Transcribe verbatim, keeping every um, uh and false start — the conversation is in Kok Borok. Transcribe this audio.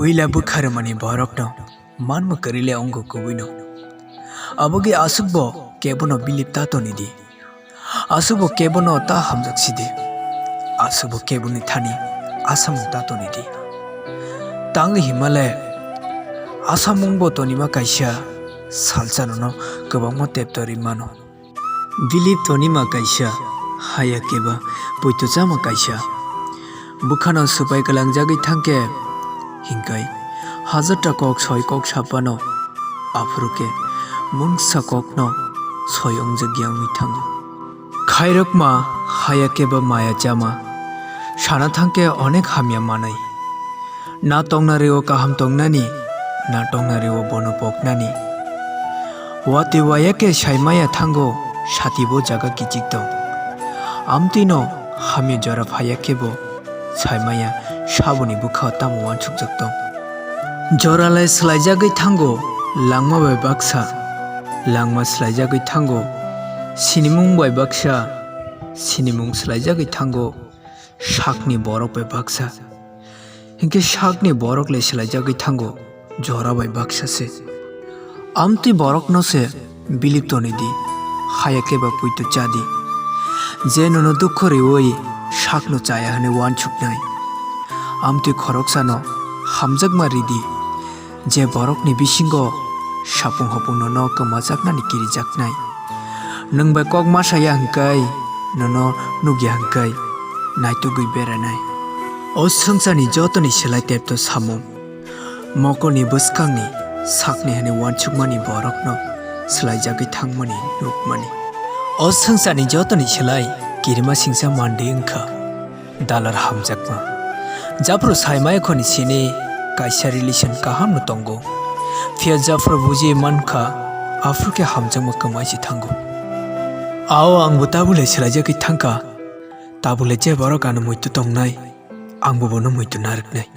Puila bwkha rwmani borokno manma kwrwi le wngo kubuino. Abogi aswkbo kebono bilip ta toni di. Aswkbo kebono ta hamjak si di. Aswkbo keboni thani asamung ta toni di. Tangwi hima le asamungbo tonima kaisa salsa nono kwbangma teptorwi mano. Bilip tonima kaisa, haya keba poito chama kaisa. Bwkhano swpai kwlangjagwi thangkhe hinkai hajarta kok soi kok saphano, aphuru khe mungsa kokno soi wngjak ya wngwi thango. Khairokma haya keba maya chama, sana thangkhe onek hamya manwi. Na tongna reo kaham tongnani, na tongna reo bono poknani. Watwi waya khe saimaya thango, satibo jaga kichik tong. Amtwino hamya jora phaya khebo saimaya saboni bwkha tamo wansukjak tong. Jora lai swlaijagwi thango, langma bai baksa, langma swlaijagwi thango, sinimung bai baksa, sinimung swlaijagwi thango, sakni borok bai baksa. Hinkhe sakni borok le swlaijagwi thango jora bai baksa se. Amtwi borokno se bilip toni di, haya khe ba puito cha di. Je nono dukho riwi sakno chaya hwnwi wansuknai, amtwi khoroksano hamjakma ridi. Je borokni bisingo sapung hopung nono kwmajaknani kirijaknai. Nwng bai kok ma saya hwnkhe, nono nukya hwnkhe, naitugwi beranai. O swngcharni jotoni slai tepto samung, mokolni bwskangni sakni hwnwi wansukmani borokno swlaijagwi thangmani nukmani. O swngcharni jotoni slai kirima singsa mandi wngkha. Dalar hamjakma. Japhru saimaya khoni sini kaisa relation kaham no tongo. Phiya japhru buji mankha, aphru khe hamjakma kwmai se thango. Ao angbo tabule swlaijagwi thangkha, tabule je borok ano muitu tongnai, angbo bono muitu narwknai.